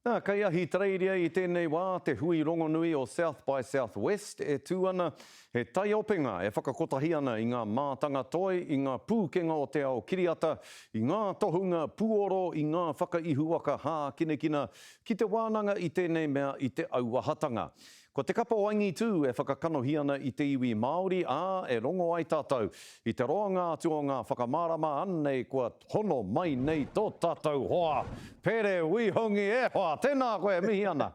Nā, kei Ahitereiria i tēnei wā te hui rongonui o South by Southwest e tū ana, he taiopenga e whakakotahi ana i ngā mātanga toi, i ngā pūkenga o te ao kiriata, i ngā tohunga puoro, i ngā whakaihuwaka hākinakina ki te wānanga i tēnei mea i te auahatanga. Ko te kapa o Angitū e whakakanohi ana i te iwi Māori, ā, e rongo ai tātou i te roanga atu o ngā whakamārama anei kua hono mai nei tō tātou hoa, Pere Wihongi e hoa, tēnā koe e mihi ana.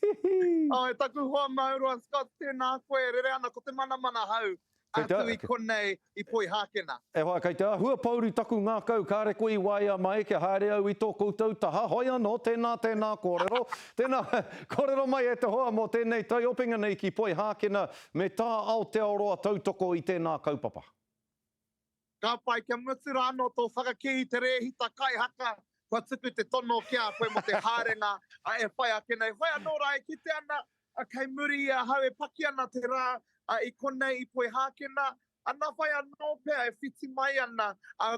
Hihi! Oh, e taku hoa Mauroa Scott, tēnā koe, rere ana ko te manamana hau. Atu i konei i Poihākena. E hoa, kei te āhua pouri taku ngākau, kāre koe i waea mai kia haere au i tō koutou taha, hoi anō, tēnā, tēnā kōrero, tēnā, kōrero mai e te hoa mō tēnei taiopenga nei ki Poihākena me tā Aotearoa tautoko i tēnā kaupapa. Ka pai, kia mutu rā anō tō whakakī i te rēhita kaihaka, kua tuku te tono ki a koe mō te haerenga e whai ake nei. Hoi anō rā, e kite ana, kei muri i ahau e paki ana te rā i konei i Poihākena, nā whai anō pea e whiti mai ana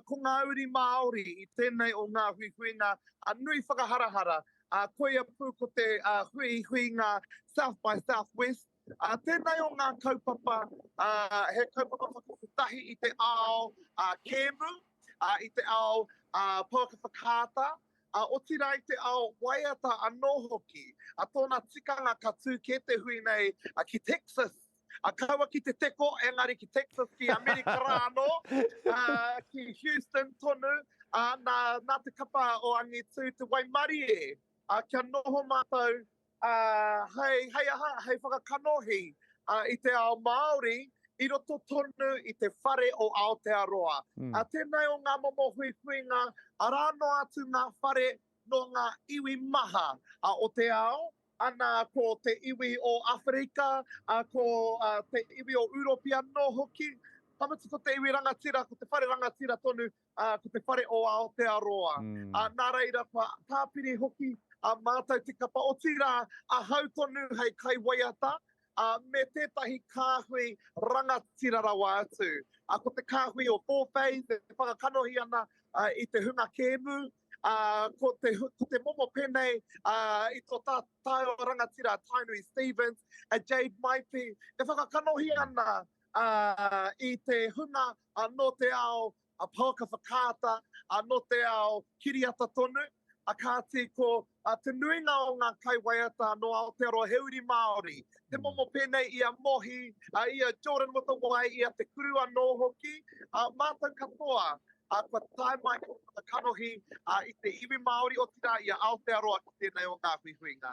ko ngā uri Māori i tēnei o ngā huihuinga nui whakaharahara, koia pū ko te huihuinga South by Southwest. Tēnei o ngā kaupapa, he kaupapa whakakotahi i te ao kēmu, i te ao pouaka whakaata, otirā i te ao waiata anō hoki. Tōna tikanga ka tū kē te hui nei ki Texas, kaua ki te teko, engari ki Texas, ki Amerika rā anō, ki Houston tonu, nā te kapa o Angitū te waimarie kia noho mātou ā, hei, hei aha, hei whakakanohi i te ao Māori i roto tonu i te whare o Aotearoa. Mm. Ā, tēnei o ngā momo huihuinga, arā noa atu ngā whare nō ngā iwi maha a, o te ao, ana ko te iwi o Awherika, a, ko a, te iwi o Uropi anō hoki, ka mutu ko te iwi rangatira, ko te whare rangatira tonu ā, ko te whare o Aotearoa. Mm. Ā, nā reira, kua tāpiri hoki a mātou te kapa, otirā, ahau tonu hei kaiwaiata, ā, me tētahi kāhui rangatira rawa atu. Ā, ko te kāhui o Four Phase e whakakanohi ana ā, i te hunga kēmu, ā, ko te, ko te momo pēnei ā, i tō tā, tāua rangatira a Tainui Stevens, a Jade Maipi, e whakakanohi ana ā, i te hunga nō te ao pouaka whakaata, nō te ao kiriata tonu, a kāti ko te nuinga o ngā kaiwaiata nō Aotearoa he uri Māori, te momo pēnei i a Mohi, i a Jordan with a Y, i a Te Kuru anō hoki, mātou katoa kua tae mai ki te whakakanohi i te iwi Māori, otirā i a Aotearoa ki tēnei o ngā huihuinga.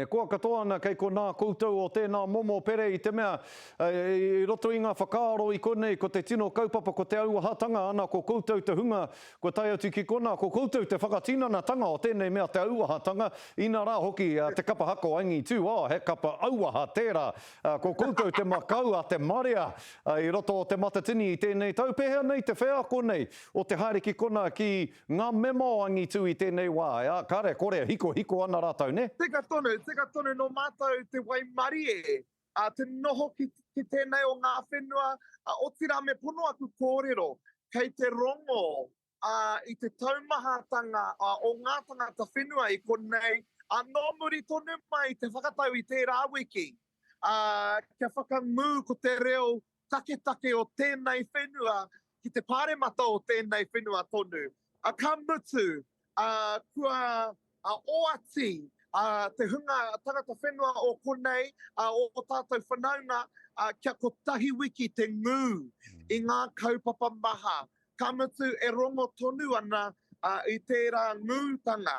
E koa katoa ana kei konā koutou o tēnā momo pere i te mea, i roto i ngā whakaaro i konei ko te tino kaupapa ko te auahatanga ana ko koutou te hunga kua tae atu ki konā, ko koutou te whakatinanatanga o tēnei mea te auahatanga, ina rā hoki te kapa haka o Angitū, oh he kapa auaha tērā, ko koutou te makau a te marea i roto o Te Matatini i tēnei tau, pēhea nei te wheako nei o te haere ki konā ki Ngā mema o Angitu i tēnei wā, ā, kare, kore, hikohiko ana rātou, nē? Tika tonu, tika tonu, nō mātou te waimarie, ā, te noho ki, ki tēnei o ngā whenua, ā, otirā me pono aku kōrero, kei te rongo, ā, i te taumahatanga, ā, o ngā tangata whenua i konei, ā, nō muri tonu mai i te whakatau i tērā wiki, ā, kia whakangū ko te reo taketake o tēnei whenua ki te pāremata o tēnei whenua tonu. A, ka mutu, a, kua a, oati a, te hunga tangata whenua o konei, a, o o tātou whanaunga, a, kia kotahi wiki te ngū i ngā kaupapa maha. Ka mutu, e rongo tonu ana a, i tērā ngūtanga.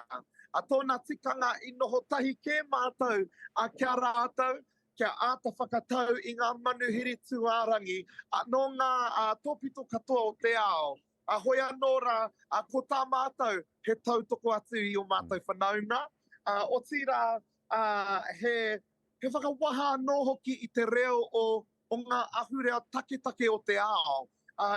A, tōna tikanga i noho tahi kē mātou a, ki a rātou, kia āta whakatau i ngā manuhiri tūārangi nō ngā tōpito katoa o te ao. Hoi anō rā, ko tā mātou he tautoko atu i ō mātou whanaunga, otirā he whakawaha anō hoki i te reo o ngā ahurea taketake o te ao.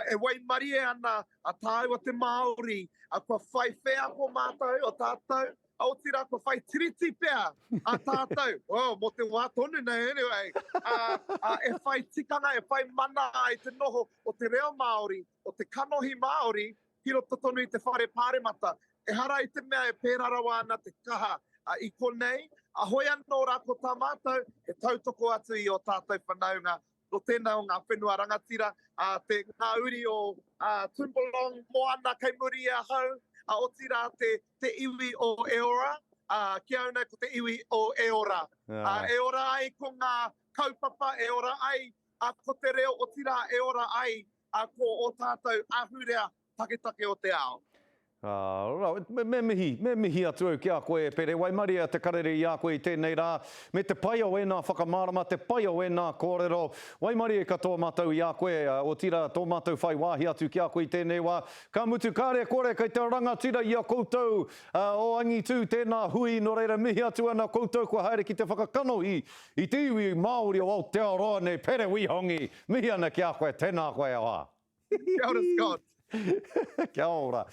E waimarie ana tāua te Māori, kua whai wheako mātou o tātou, Otirā kua whai tiriti pea a tātou, oh, mō te wā tonu nei anyway, ā, ā, e whai tikanga, e whai mana ai te noho o te reo Māori, o te kanohi Māori ki roto tonu i te whare pāremata. Ehara i te mea e pērā rawa ana te kaha. I konei, hoi anō rā ko tā mātou, he tautoko atu i ō tātou whanaunga nō tēnā o ngā whenua rangatira, ā, te, ngā uri o Tumbalong Moana kei muri i ahau, ā, otirā te, te iwi o Eora, ā, ki au nei ko te iwi o Eora. Ā, e ora ai ko ngā kaupapa, e ora ai ā, ko te reo, otirā e ora ai ā, ko ō tātou ahurea taketake o te ao. Ā, rawe, me, me mihi, me mihi atu au ki a koe e Pere. Waimaria te karere i a koe i tēnei rā, me te pai o ēnā whakamārama, te pai o ēnā kōrero. Waimarie katoa mātou i a koe, otirā tō mātou whai wāhi atu ki a koe i tēnei wā. Ka mutu, kāre kore kei te rangatira i a koutou o angitū tēnā hui, nō reira mihi atu ana koutou kua haere ki te whakakanohi i te iwi Māori o Aotearoa nei, Pere Wihongi, mihi ana ki a koe, tēnā koe e hoa. Kia ora Scott. Kia ora.